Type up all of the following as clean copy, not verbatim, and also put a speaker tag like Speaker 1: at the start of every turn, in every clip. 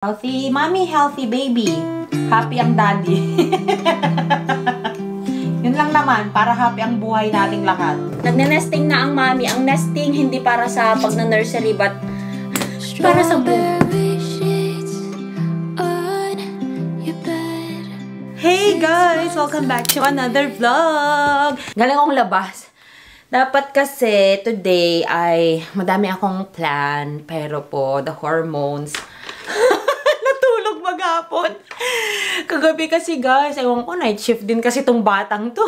Speaker 1: Healthy mommy, healthy baby. Happy ang daddy. Yun lang naman, para happy ang buhay nating lahat. Nagne-nesting na ang mommy. Ang nesting hindi para sa pag-nursery but para sa buhay. Hey guys! Welcome back to another vlog! Galing akong labas. Dapat kasi today ay madami akong plan pero po the hormones natulog maghapon. Kagabi kasi guys, ewan ko, night shift din kasi tong batang to.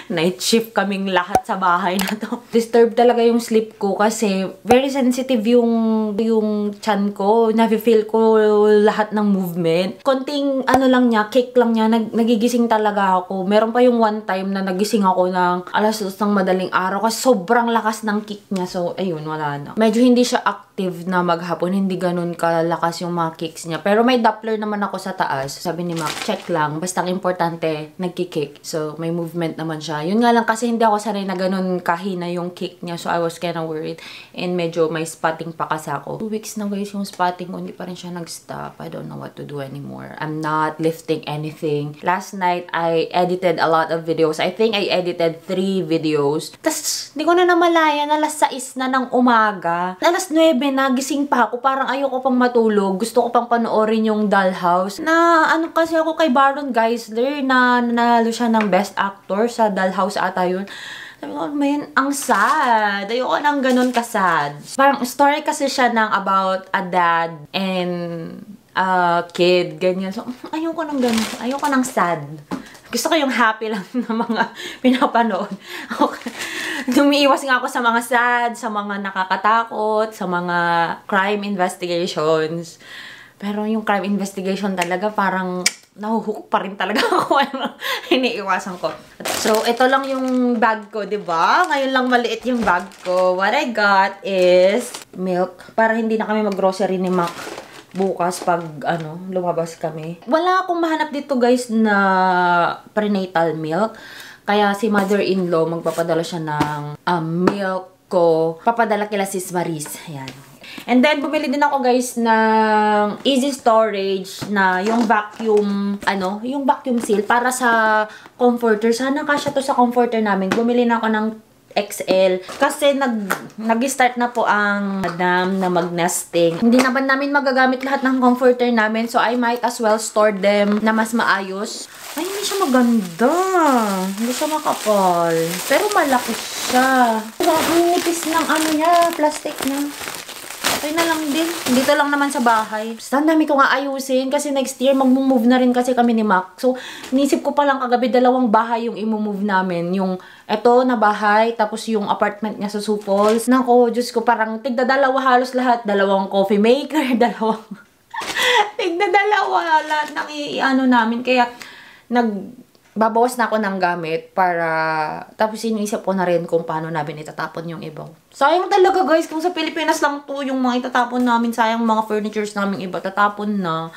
Speaker 1: Night shift kaming lahat sa bahay na to. Disturb talaga yung sleep ko kasi very sensitive yung chan ko. Nafe-feel ko lahat ng movement. Konting ano lang niya, kick lang niya, nagigising talaga ako. Meron pa yung one time na nagising ako ng alas 2 ng madaling araw kasi sobrang lakas ng kick niya. So, ayun, wala na. Medyo hindi siya active na maghapon. Hindi ganun kalakas yung mga kicks niya. Pero may Doppler naman ako sa taas. Sabi ni Mac, check lang. Basta ang importante, nagkikick. So, may movement naman siya. Yun nga lang kasi hindi ako sanay na ganun kahina yung kick niya. So, I was kinda worried. And medyo may spotting pa kasi ako. 2 weeks na guys yung spotting ko. Hindi pa rin siya nag-stop. I don't know what to do anymore. I'm not lifting anything. Last night, I edited a lot of videos. I think I edited 3 videos. Tapos, hindi ko na namalayan. Alas 6 na ng umaga. Alas 9 na, gising pa ako. Parang ayoko pang matulog. Gusto ko pang panoorin yung Dollhouse. Na, ano kasi ako kay Baron Geisler na nanalo siya ng Best Actor sa Dollhouse ata yun. Sabi ko, man, ang sad. Ayoko nang ganun ka-sad. Parang story kasi siya ng about a dad and a kid. Ganyan. So, ayoko nang ganun. Ayoko nang sad. Gusto ko yung happy lang na mga pinapanood. Okay. Lumiiwas nga ako sa mga sad, sa mga nakakatakot, sa mga crime investigations. Pero yung crime investigation talaga parang nahuhook pa rin talaga ako. Iniiwasan ko. So, ito lang yung bag ko, diba? Ngayon lang maliit yung bag ko. What I got is milk. Para hindi na kami mag-grocery ni Mac bukas pag, lumabas kami. Wala akong mahanap dito, guys, na prenatal milk. Kaya si mother-in-law, magpapadala siya ng milk ko. Papadala kila sis Maris. Ayan. And then, bumili din ako, guys, ng easy storage na yung vacuum, yung vacuum seal para sa comforter. Sana kasya to sa comforter namin. Bumili na ako ng XL. Kasi nag-start na po ang madam na mag-nesting. Hindi naman namin magagamit lahat ng comforter namin. So, I might as well store them na mas maayos. Ay, hindi siya maganda. Hindi siya makapal. Pero malaki siya. Ang nipis ng niya, plastic niya. Okay na lang din. Dito lang naman sa bahay. Basta ang dami ko nga ayusin kasi next year mag-move na rin kasi kami ni Mac. So, inisip ko pa lang kagabi 2 bahay yung i-move namin. Yung eto na bahay, tapos yung apartment niya sa Sioux Falls. Nako, Diyos ko, parang tigda-2 halos lahat. 2 coffee maker, 2. Tigda-2 lahat ng namin. Kaya, babawas na ako ng gamit para, tapos iniisip ko na rin kung paano namin itatapon yung ibang. Sayang talaga guys, kung sa Pilipinas lang to yung mga itatapon namin, sayang mga furnitures namin iba, tatapon na.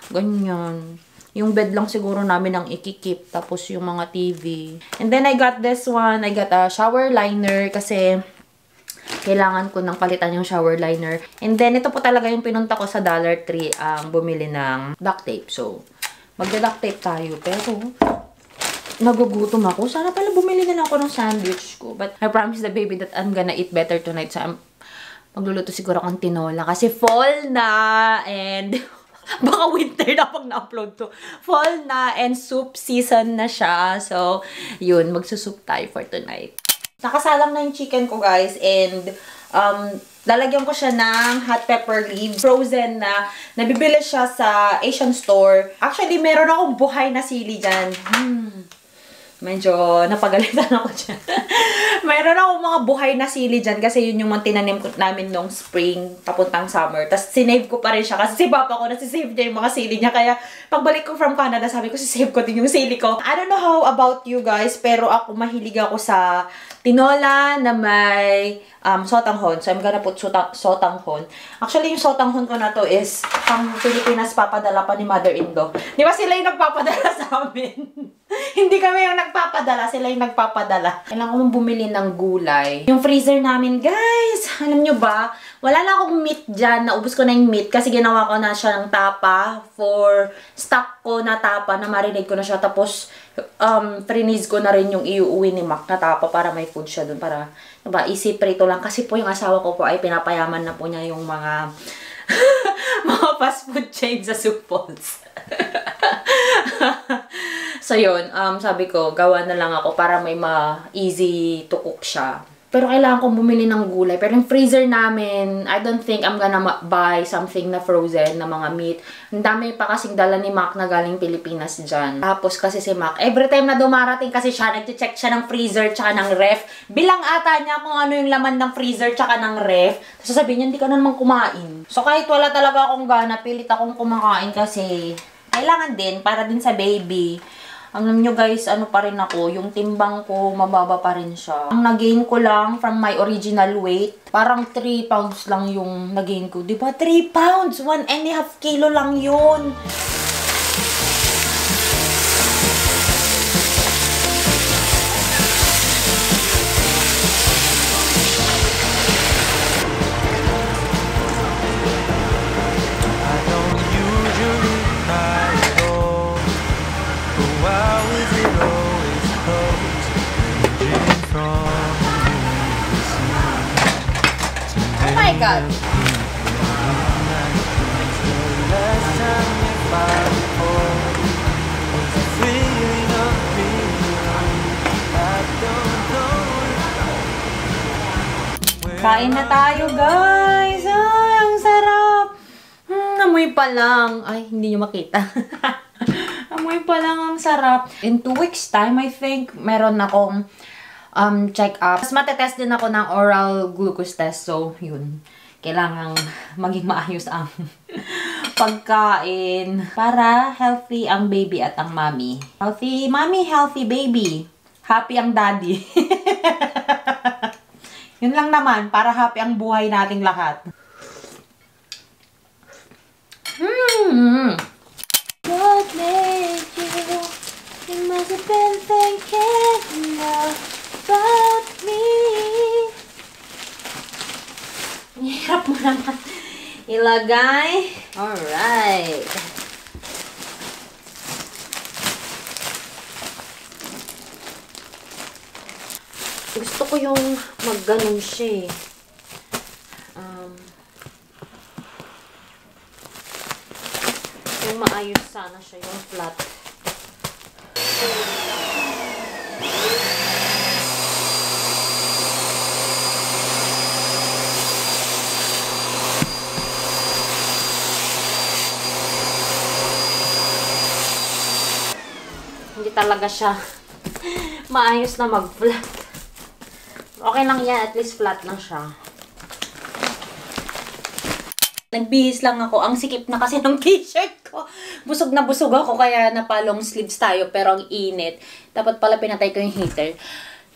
Speaker 1: Ganyan. Yung bed lang siguro namin ang ikikip, tapos yung mga TV. And then I got this one, I got a shower liner kasi kailangan ko nang palitan yung shower liner. And then ito po talaga yung pinunta ko sa Dollar Tree ang bumili ng duct tape. So, magda-duct tape tayo, pero nagugutom ako. Sana pala bumili na lang ako ng sandwich ko. But I promise the baby that I'm gonna eat better tonight. So, magluluto siguro akong tinola. Kasi fall na and baka winter na pag na-upload to. Fall na and soup season na siya. So, yun. Magsusoup tayo for tonight. Nakasalang na yung chicken ko, guys. And, lalagyan ko siya ng hot pepper leaves. Frozen na. Nabibili siya sa Asian store. Actually, meron akong buhay na sili dyan. Medyo napagalitan ako dyan. Mayroon akong mga buhay na sili dyan kasi yun yung mga tinanim namin nung spring papuntang summer. Tapos sinave ko pa rin siya kasi si Papa ko nasisave niya yung mga sili niya. Kaya pagbalik ko from Canada, sabi ko sisave ko din yung sili ko. I don't know how about you guys, pero ako mahilig ako sa tinola na may sotanghon. So I'm gonna put sotanghon. Actually, yung sotanghon ko na to is pang Pilipinas papadala pa ni mother-in-law. Di ba sila yung nagpapadala sa amin? Hindi kami yung nagpapadala, sila yung nagpapadala. Kailangan ko bumili ng gulay. Yung freezer namin, guys, alam nyo ba, wala na akong meat dyan. Naubos ko na yung meat kasi ginawa ko na siya ng tapa for stock ko na tapa na marinate ko na siya. Tapos, freeze ko na rin yung iuwi ni Mac na tapa para may food siya dun. Para, diba, easy prito lang. Kasi po yung asawa ko po ay pinapayaman na po niya yung mga mga fast food chain sa Sioux Falls. So, yun. Sabi ko, gawa na lang ako para may easy to cook siya. Pero kailangan kong bumili ng gulay. Pero yung freezer namin, I don't think I'm gonna buy something na frozen na mga meat. Ang dami pa kasing dala ni Mac na galing Pilipinas dyan. Tapos kasi si Mac, every time na dumarating kasi siya, nag-check siya ng freezer tsaka ng ref. Bilang ata niya kung ano yung laman ng freezer tsaka ng ref. Tapos sasabihin niya, hindi ka na naman kumain. So kahit wala talaga akong gana, pilit akong kumakain kasi kailangan din, para din sa baby. Alam nyo guys, ano pa rin ako, yung timbang ko, mababa pa rin siya. Ang nag-gain ko lang from my original weight, parang 3 pounds lang yung nag-gain ko. Diba? 3 pounds! 1.5 kilo lang yun! God. Kain na tayo, guys! Ay, ang sarap! Amoy pa lang. Ay, hindi nyo makita. Amoy pa lang, ang sarap. In 2 weeks time, I think, meron akong check-up. Mas matetest din ako ng oral glucose test. So, yun. Kailangang maging maayos ang pagkain para healthy ang baby at ang mommy. Healthy mommy, healthy baby. Happy ang daddy. Yun lang naman, para happy ang buhay nating lahat. What made you? You must have been thinking about me. Hirap mo naman ilagay. Alright. Gusto ko yung magganon siya eh. Yung maayos sana siya, yung flat. Hindi talaga siya maayos na mag-flat. Okay lang yan, at least flat lang siya. Nagbihis lang ako. Ang sikip na kasi ng t-shirt ko. Busog na busog ako, kaya napa-long sleeves tayo, pero ang init. Dapat pala pinatay ko yung heater.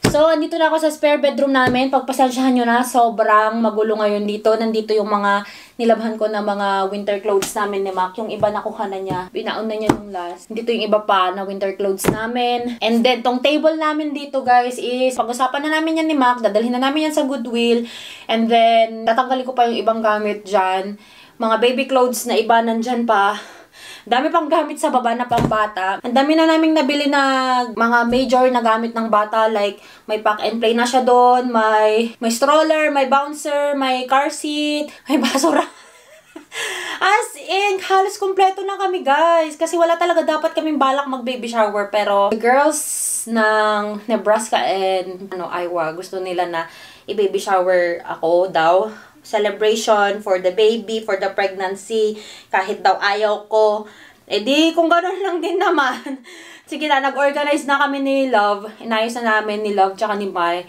Speaker 1: So, andito na ako sa spare bedroom namin. Pagpasensyahan nyo na, sobrang magulo ngayon dito. Nandito yung mga nilabhan ko na mga winter clothes namin ni Mac. Yung iba nakuha na niya. Binaon na niya nung last. Dito yung iba pa na winter clothes namin. And then, tong table namin dito, guys, is pag-usapan na namin yan ni Mac. Dadalhin na namin yan sa Goodwill. And then, tatanggalin ko pa yung ibang gamit dyan. Mga baby clothes na iba nandyan pa. Dami pang gamit sa baba na pang bata. Ang dami na naming nabili na mga major na gamit ng bata. Like, may pack and play na siya doon. May stroller, may bouncer, may car seat, may basura. As in, halos kompleto na kami, guys. Kasi wala talaga dapat kaming balak mag-baby shower. Pero, the girls ng Nebraska and Iowa, gusto nila na i-baby shower ako daw. Celebration for the baby, for the pregnancy, kahit daw ayaw ko. Eh di, kung gano'n lang din naman. Sige na, nag-organize na kami ni Love. Inayos na namin ni Love tsaka ni Mai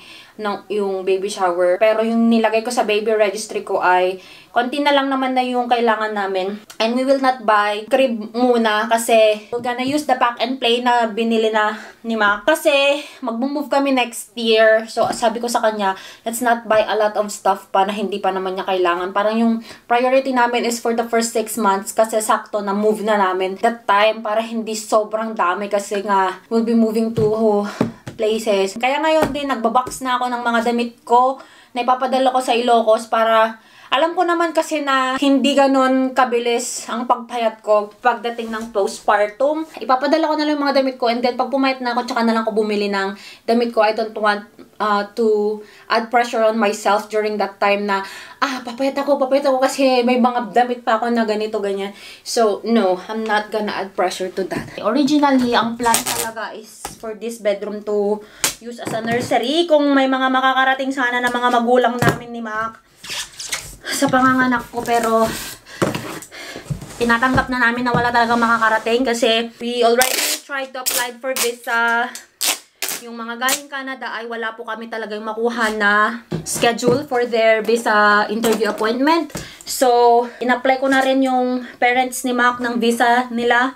Speaker 1: yung baby shower. Pero yung nilagay ko sa baby registry ko ay konti na lang naman na yung kailangan namin. And we will not buy crib muna kasi we're gonna use the pack and play na binili na ni Mac. Kasi mag-move kami next year. So sabi ko sa kanya, let's not buy a lot of stuff pa na hindi pa naman niya kailangan. Parang yung priority namin is for the first 6 months kasi sakto na move na namin that time para hindi sobrang dami kasi nga we'll be moving to places. Kaya ngayon din, nagbabox na ako ng mga damit ko na ipapadala ko sa Ilocos para alam ko naman kasi na hindi ganon kabilis ang pagpayat ko pagdating ng postpartum. Ipapadala ko na lang yung mga damit ko and then pag pumayat na ako, tsaka na lang ako bumili ng damit ko. I don't want to add pressure on myself during that time na papayat ako kasi may mga damit pa ako na ganito, ganyan. So, no, I'm not gonna add pressure to that. Originally, ang plan talaga is for this bedroom to use as a nursery. Kung may mga makakarating sana na mga magulang namin ni Mac sa panganganak ko, pero tinatanggap na namin na wala talagang makakarating kasi we already tried to apply for visa. Yung mga galing Canada ay wala po kami talagang makuha na schedule for their visa interview appointment. So, in-apply ko na rin yung parents ni Mac ng visa nila.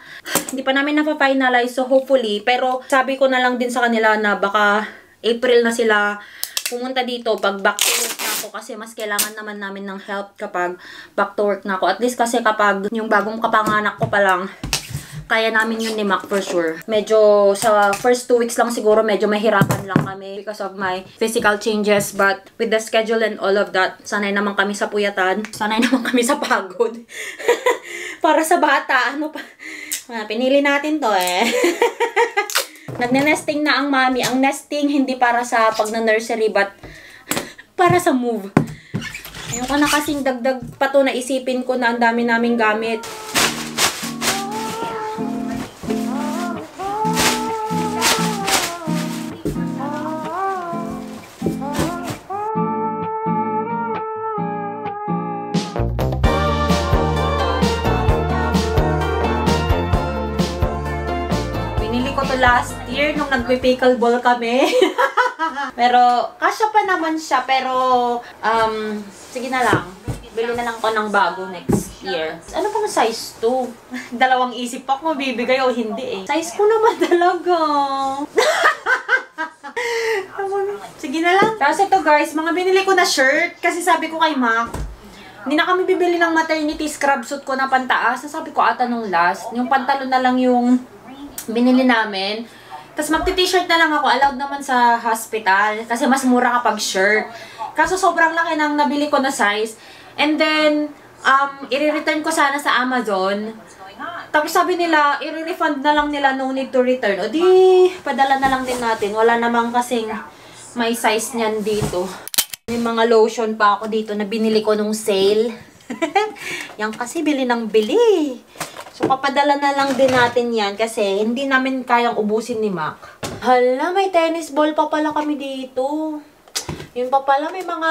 Speaker 1: Hindi pa namin na-finalize, so hopefully. Pero sabi ko na lang din sa kanila na baka April na sila pumunta dito pag back to work na ako kasi mas kailangan naman namin ng help kapag back to work na ako. At least kasi kapag yung bagong kapanganak ko pa lang, kaya namin yun ni Mac for sure. Medyo sa first 2 weeks lang siguro medyo mahirapan lang kami because of my physical changes. But with the schedule and all of that, sanay naman kami sa puyatan. Sanay naman kami sa pagod. Para sa bata, ano pa? Pinili natin to eh. Nagne-nesting na ang mami. Ang nesting hindi para sa pag-nursery but para sa move. Ayun ko na kasing dagdag pa to na isipin ko na ang dami naming gamit. Last year nung nagpi-pickleball kami. Pero kasya pa naman siya, pero sige na lang. Bili na lang ko ng bago next year. Ano pang size 2? Dalawang isip pa kung bibigay o hindi eh. Size ko naman talaga. Sige na lang. Tapos ito guys, mga binili ko na shirt kasi sabi ko kay Mac, hindi na kami bibili ng maternity scrub suit ko na pantaas. Sabi ko ata nung last, yung pantalon na lang yung binili namin. Tapos magti-t-shirt na lang ako. Allowed naman sa hospital. Kasi mas mura kapag shirt. Kaso sobrang laki ng nabili ko na size. And then, i-return ko sana sa Amazon. Tapos sabi nila, i-refund na lang nila, no need to return. O di, padala na lang din natin. Wala namang kasing may size niyan dito. May mga lotion pa ako dito na binili ko nung sale. Yan kasi bili ng bili. So, papadala na lang din natin yan kasi hindi namin kayang ubusin ni Mac. Hala, may tennis ball pa pala kami dito. Yun pa pala, may mga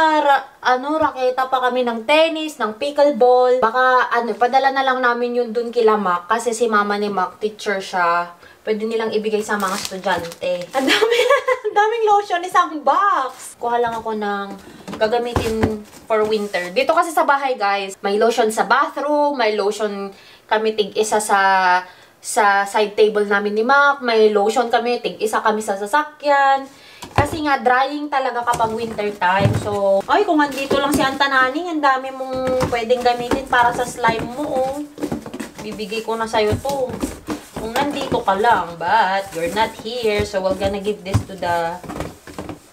Speaker 1: raketa pa kami ng tennis, ng pickleball. Baka, padala na lang namin yun dun kila Mac kasi si mama ni Mac, teacher siya. Pwede nilang ibigay sa mga estudyante. Ang daming lotion, isang box. Kuha lang ako ng gagamitin for winter. Dito kasi sa bahay, guys, may lotion sa bathroom, may lotion kami tig-isa sa side table namin ni Mac, may lotion kami, tig-isa kami sa sasakyan. Kasi nga, drying talaga kapag winter time. So, ay, kung andito lang si Anta Naning, ang dami mong pwedeng gamitin para sa slime mo, oh. Bibigay ko na sa'yo to. Kung nandito ka lang, but you're not here, so we're gonna give this to the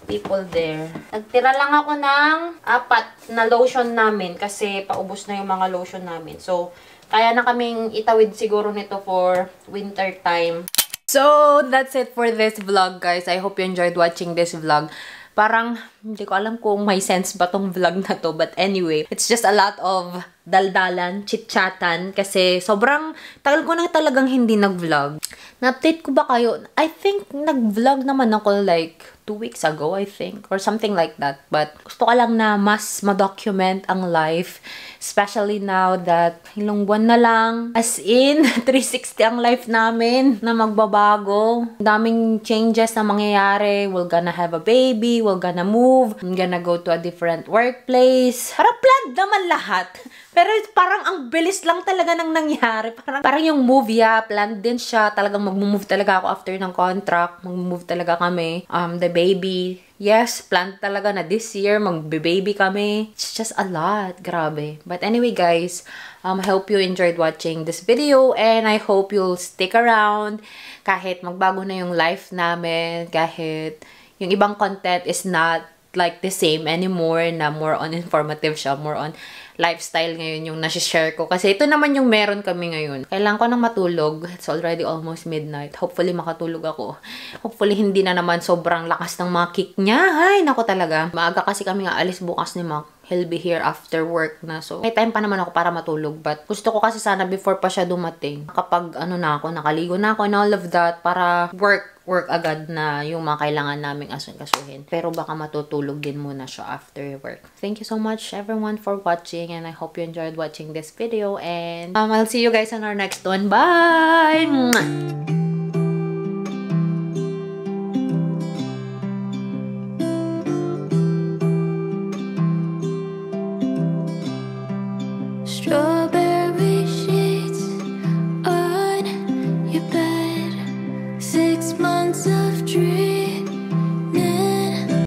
Speaker 1: people there. Nagtira lang ako ng 4 na lotion namin kasi paubos na yung mga lotion namin. So, kaya na kaming itawid siguro nito for winter time. So, that's it for this vlog, guys. I hope you enjoyed watching this vlog. Parang, hindi ko alam kung may sense ba tong vlog na to. But anyway, it's just a lot of daldalan, chit-chatan. Kasi sobrang tagal ko na talagang hindi nag-vlog. Na-update ko ba kayo? I think nag-vlog naman ako like 2 weeks ago, I think, or something like that. But gusto ko lang na mas ma-document ang life, especially now that ilang buwan na lang, as in 360 ang life namin na magbabago. Daming changes na mangyayari. We're gonna have a baby, we're gonna move, I'm gonna go to a different workplace. Parang planned naman lahat. Pero parang ang bilis lang talaga nang nangyari. Parang yung move, planned din siya. Talagang mag-move talaga ako after ng contract. Mag-move talaga kami. The baby, yes, planned talaga na this year, mag-baby kami. It's just a lot. Grabe. But anyway, guys, I hope you enjoyed watching this video and I hope you'll stick around kahit magbago na yung life namin, kahit yung ibang content is not like the same anymore, na more on informative siya, more on lifestyle ngayon yung nasi-share ko. Kasi ito naman yung meron kami ngayon. Kailangan ko nang matulog. It's already almost midnight. Hopefully makatulog ako. Hopefully hindi na naman sobrang lakas ng mga kick niya. Ay, nako talaga. Maaga kasi kami nga alis bukas ni Mac. He'll be here after work na. So, may time pa naman ako para matulog. But gusto ko kasi sana before pa siya dumating. Kapag ano na ako, nakaligo na ako and all of that, para work agad na yung mga kailangan naming asungkasuhin. Pero baka matutulog din muna siya after work. Thank you so much everyone for watching and I hope you enjoyed watching this video and I'll see you guys on our next one. Bye!